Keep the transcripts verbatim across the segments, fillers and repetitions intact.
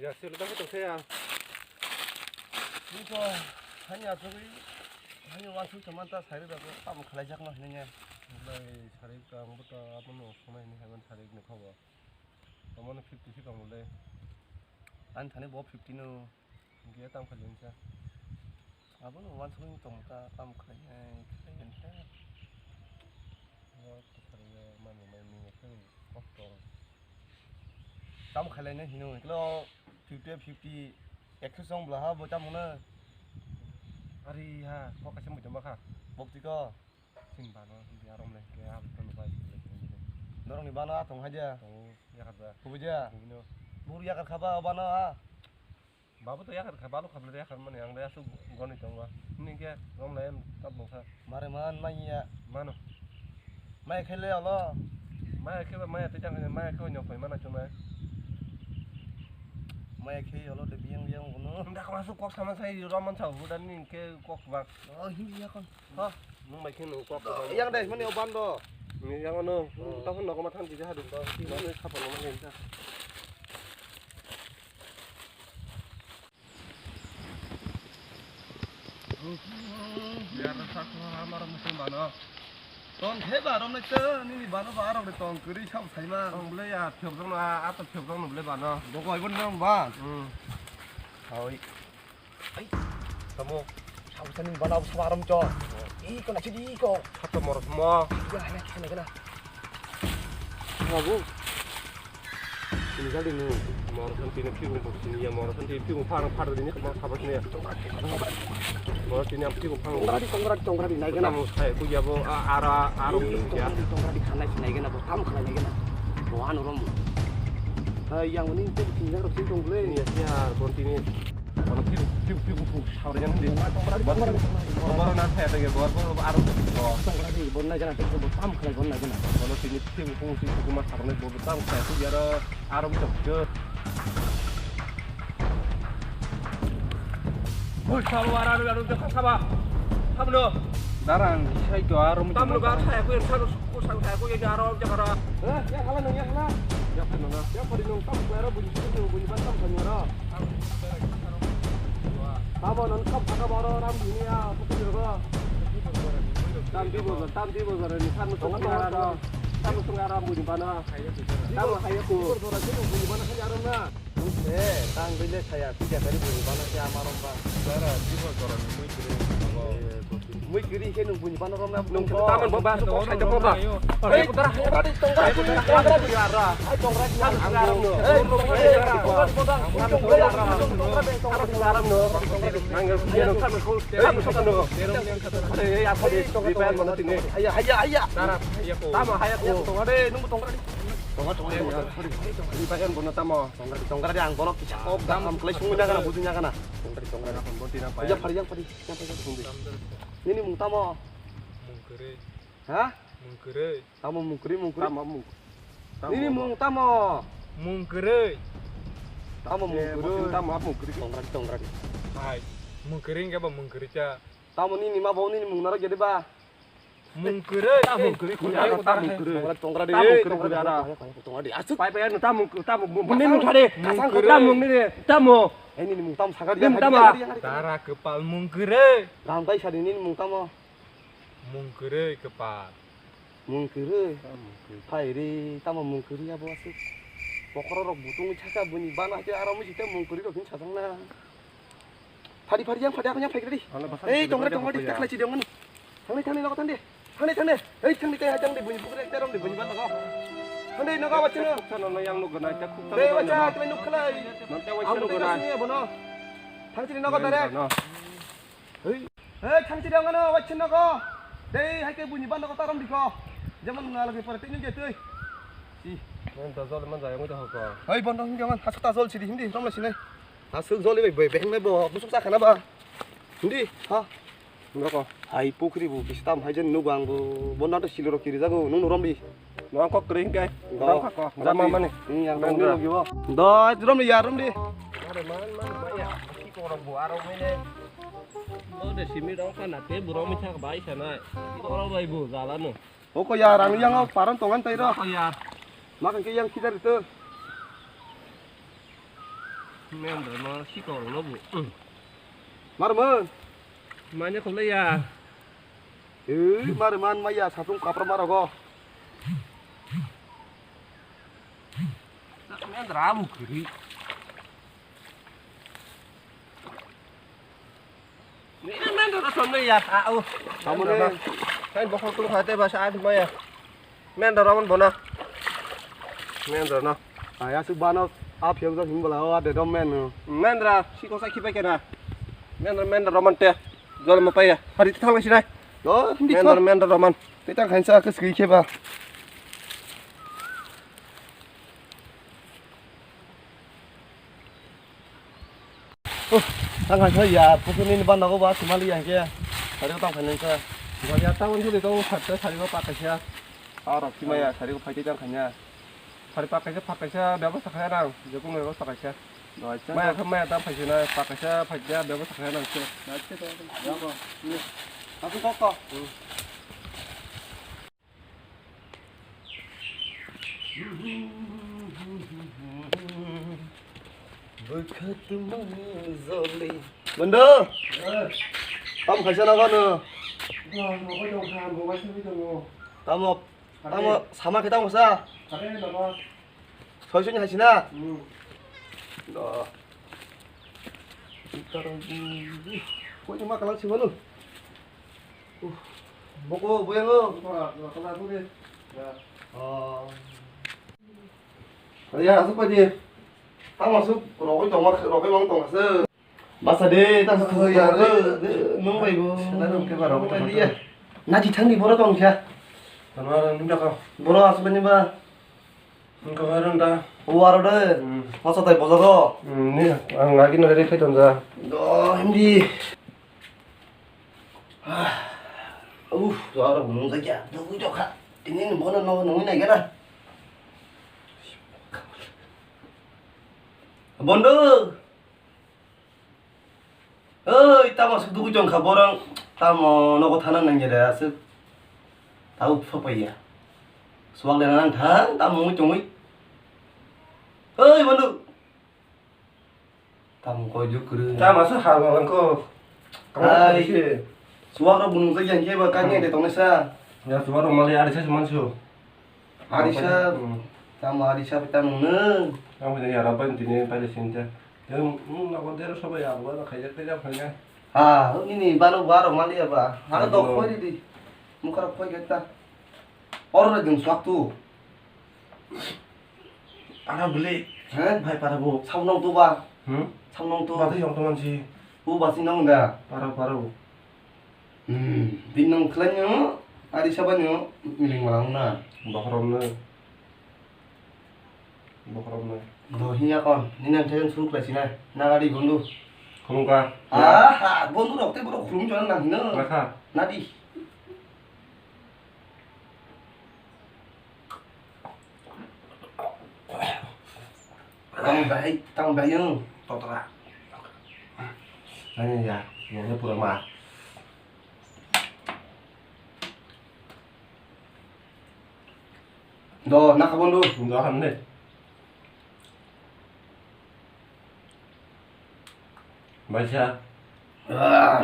Ya, silo ta tong ya. Niko hanya tugui, hanya wansuk teman ta sari da ko tam khalai jak no hanya. Lai sari ka ang buta apono sonai ni haman sari ni khobo. Tamano fifty si tong le. An thani bo fifty no. Ge tam khalai sa. Abono wansugui tong ta, tam khlainai, khlainai khe. O kwthar wngya, mani mai mini khe kok tong. Tam khlainai hino, iklo fifty fifty, ekso song bwla ha bo tam hwnwi. Ari ha, kok kaisa muitom bakha. Bok tiko. Sin bano, hindi arom le, kaya abis tano bai. Norokni bano a tong hai dia. Tong, yakar da. Kubu dia. Kubu no. Buru yakar khaba bano a. Babu to yakar kha, balu kha, yakar mani ang le asuk goni tongo. Nini khe rom lai em tab mokha. Mare man manya. Mano. Maya khe le olo. Maya khe ba maya te jang maya khe nyok pai mana chuma. Maya khe olo de biyang biyang kono. Nda ko asuk kok sama sai rom man sa hudan ni khe kok ba. Oh, hindi yakon. Ha, nung bai khe nung kok. Yang dai mani o bando. Ni yang no. Oh. Ta phun nogo ma than kisa hadu. Mani sapa no mani ta. Yar sakho amar musim bano. Ton khe ba rom ne to nini bano ba rom ne tong kri sam sai ma. Tong ble ya phep jong na a to phep jong no ble bano. Bo koi bon nang ba. Hmm. Hoi. Ai, tamo. Sabo sani bana sabo aram cho. Iko na chidi iko. Khato moro mo. Ya, ya, kisa na kena. Babu. Ini kali nu. Moro santi na piung, sini ya moro santi piung, phang phar ini kama khabar sini ya. Moro sini yang piung phang. Tongradi, tongradi, tongradi, naik kena. Kamu saya ku ya bo, a, ara, ara. Ih, tongradi, tongradi, khanai, naik kena, bo, tam khanai, naik kena. Bo, anu rom. Hai, yang ini tu tinggal sini tong ble. Ini ya, ya, continue. Bono phibu, phibu, phibu, phibu, sabriyang di. Bono na thaya tege, bor, bor, aro, bo. Bono tini phibu, phibu, phibu, ma sabriyang, bo, tam thaya, tu yaro, aro, bo, chok. Hoi, sabo, aro, aro, aro, sabo. Sabo, no. Darang, sai to, aro, tamlo, ba, thaya, ko, sabo, ko, sabo, thaya, ko, aro, aro. Eh, ya, hala, no, ya, hala. Ya, hala, no. Ya, pari, no, tam, ko, aro, bunyi, bunyi, bunyi, tam, ko, aro. Tamo non kap kaka boro ram bini ya, putu yogo. Tam di bozor, tam di bozor ni, tam sung ara ro. Tam sung ara buni bana. Tam hayo ku. Bozor sini buni bana kali aram na. Eh, tang bile saya, tiga kali buni bana ya marom ba. Dara, di bozor ni mui kiri. Mui kiri ke nung buni bana rom na. Nung tamo ba ba to sai to ba. Eh, tong ra di, tong ra di, tong ra di, tong ra di, ara. Ai, tong ra di, ara. Eh, tong ra di, ara. Tong ra di, tong ra di, tong ra di, tong ra di, ara. Nang ya, ya, no, tamo ko, tamo ko, tamo ko. Are, ya, ko di, di bayar mana tini. Aya, aya, aya. Tara, ya ko. Tamo, haya ko. Tong ra di, nung tong ra di. Tong ra, tong ra di. Di bayar mana tamo. Tong ra di, tong ra di, ang bolok kisa kok, gam, am, kelai sungwi na kana, buji na kana. Tong ra di, tong ra di. Aya, pari, yang pari, yang pari, yang pari. Nini mung tamo. Mung kere. Ha? Mung kwrwi. Tamo mung kwrwi, mung kwrwi? Tamo mung. Nini mung tamo? Mung kwrwi. Tamo mung kwrwi? Tamo mung kwrwi? Tong ra di, tong ra di. Hai. Mung kwrwi hwnkhe bo mung kwrwi cha. Tamo nini ma bo nini mung narwk ya de ba? Mung kwrwi. Tamo mung kwrwi, kwrwi, tamo mung kwrwi. Tong ra di, tamo mung kwrwi, kwrwi, ara. Tong ra di. Asuk. Pai, pai, ano tamo, tamo, nini mung thade. Mung kwrwi. Tamo nini, tamo. Eh, nini mung tamo sakha di, nini tamo. Tara kwpal mung kwrwi. Ram kai sadi nini mung tamo? Mung kwrwi kwpal. Mung kwrwi? Phai ri, tamo mung kwrwi abo aswk. Bokhorok rok butung thaka buni bana hake aro mui jite mung kwrwi rok hin sajang na. Phadi phadi yang phadi yang phai kwrwi. Ei, tong re, tong re, takla chidi mani. Thangni, thangni, nogo thangni. Thangni, thangni. Ei, thangni, kaya thangni, buni bukre, terom ni, buni bana ko. Dei nogo wachino. Khuksa nono yang nuk gwnai, ta khuksa nono. Dei wacha, tei nuk khlai. Nonte wacha nuk gwnai. Ang sini bono. Thang sini nogo dare. Hei. Hei, thang sini nogo, wacha nogo. Dei, hai ke buni ban nogo tarom dikho. Jemon na lagi pore tei nuk tei. Si. Nonte jol man jaya mui ta hoko. Hei, bon dong jaman, hasu ta jol sidi hindi, rom la sinai. Hasu jol ibai bai, beheng nai bo, busuk sa khana ba. Hindi, ha. Nokho. Hai pukri bo kisa tam hai jen nugo ang bo. Bo nato siloro kiri jago nung nurom di. Nokho kring kai. Nokho. Jama mani. Ini yang nung nugi bo. Do rom di ya rom di. Are man man man ya. Ki korok bo aro mene. Bo de simi rok ka na te buro mi thak bai sana. Ki korok bai bo jala no. Oko ya rang yang paran tongan tai ro. Oko ya. Makan ke yang kita itu. Men ro no si korok no bo. Mar man. Manya khulai ya. Eh, mare man maya satung kapra maro go. Men ramu kiri. Ni men do to me ya ta o. Kamu ne. Kain bokol kulu khate ba sa maya. Mendra romon bono. Mendra no. Aya su bano a phiyok jak him bola o ade dom men no. Mendra si ko sa khipai kena. Mendra mendra romon te. Jol mo paya. Hari thang sinai. Do hindi mendra mendra romon. Te tang khain sa ke sgi kheba. Oh, tang khain sa ya, pusu ni ban nago ba sumali yang ke. Sari ko tang khain sa. Gol ya tang undi to khatta sari ko pa kaisa. Aro ki maya sari ko phai tang khain ya. Sari pa kaisa pa kaisa bebosta khain rang, je ko bebosta kaisa. Maya kha maya tang phai na pa kaisa phai ya bebosta khain rang se. Aku kok kok. Bwkha tuma joli. Bondo. Eh. Tam khaisa na gano. Bo, bo, bo, bo, bo, bo, bo, bo. Tamo, tamo, sama kita masa. Ada yang apa? Soi soi haisina. Hmm. Do. Koi ma kalang sibanu. Boko boyango. Oh. Ya, asuk padi. Tang masuk rokoi tong, rokoi mang tong ase. Basa de, tang masuk ya. Nung bai bo. Sana nung ke ba rokoi tong dia. Na di thang di boro tong kya. Tama nung da ka. Boro asuk ni ba. Nung ka ba rang da. O aro de. Masa tai bojago. Ni ang lagi na re khai tong ja. Do hindi. Uff, jora bo nungjakya, dugui tongkha. Tini ni bono no nungwi naikhe na. Bondo. Oi, tamo aswk dugui tongkha borok. Tamo nogo thana nangya de aswk. Tau phapaiya. Suwak de nang thang, tamo wngwi tongwi. Oi, Bondo. Tamo koi juk kwrwi. Tamo aswk hal wngkha. Ai. Suwak rok bwngjak yang khe ba kanya de tongnai sa. Ya suwak rok mali ari sa mansu. Ari sa. Tamo ari sa tamo nung. Tamo ya rabai tini pai de sinta. Yang nung nabo dero sabai ya ba khaijak khaijak khaijak. Ha, nini bano baro mali ya ba. Ha do koi di. Mukha rok koi geta. Oro na jeng suwak tu. Para beli. He? Bhai para bu. Samnong tu ba. Hmm? Samnong tu. Bati yang teman si. Bu bati nong da. Para para bu. Hmm. Bin nong klan nyo. Ari saban nyo. Miling malang na. Bokhrom na. Bokhrom na. Do hinya kon. Nini ang thayang suruk lai sina. Na gari gondu. Khulungka. Ah, ha, gondu rok te borok khulung jona nang hino. Nakha. Nadi. Tamo bahai, tamo bahai yung. Totra. Ani ya, yang pura ma. Do, nakha Bondo. Do, hamne. Baisa. Ah.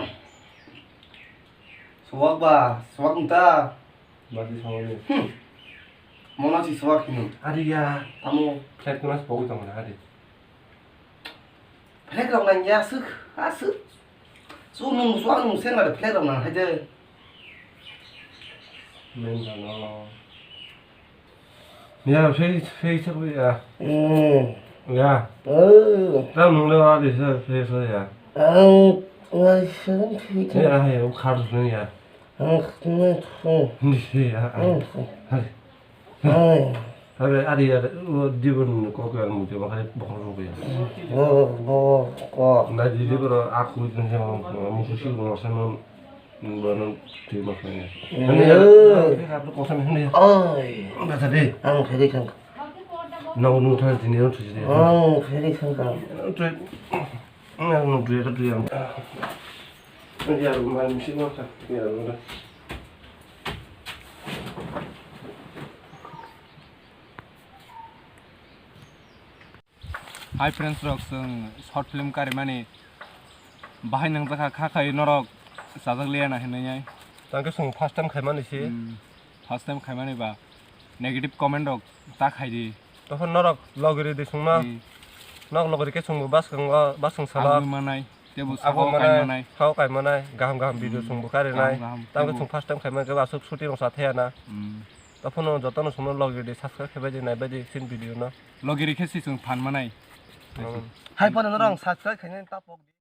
Suwak ba, suwak nta. Bati songoni. Hmm. Mono si suwak hino. Ari ya. Tamo. Khet kuna sepogwi tongna ari. Flag rok nang ya aswk, aswk. Su nung, su ang nung sen ada flag rok nang hai de. Men jano. Ya, face, face apa ya? Hmm. Ya. Oh. Tam nung lewa di sa, face ya. Ang ngai seven feet. Ya, ya, khar ya. Ang kena tu. Ni si ya. Hmm. Hai. Hai. Hai, ari ya, dibun ko ko ang muti makare bokong ko ya. Bo, bo, ko. Na di di bro aku itu yang musuh sih, bono twi ma khlai ya. Oi. Bacha de. Ang pheri khang. Nang nu thang tini ro thusi de. Ang pheri khang ka. Twi. Nang nu twi ka twi ang. Ni ya ru mal misi ma kha. Ni ya ru da. Hi friends rok, chwng short film karimani bahai nangjakha, kha khai norok chajak liya na hinwi ai. Tangkhe chwng first time khaimani se. Hmm, first time khaimani ba negative comment rok ta khaidi. Tophor norok logiri di chwngno. Hmm. Nok logiri khe chwngbo bwskango, bwskang salo. Abo manai, tebo abo sabo manai, kaimanai. Sabo kaimanai, gaham gaham video chwngbo karinai. Gaham gaham, tangkhe tebo. Chwng first time khaimani khe aswk shooting rok sa thaya na. Hmm. Tophano jotono chwngno logiri di subscribe khaibai di naibai di sin video no. Logiri khe si chwng phan manai. Hmm. Hai phano norok subscribe khainai ta pok di.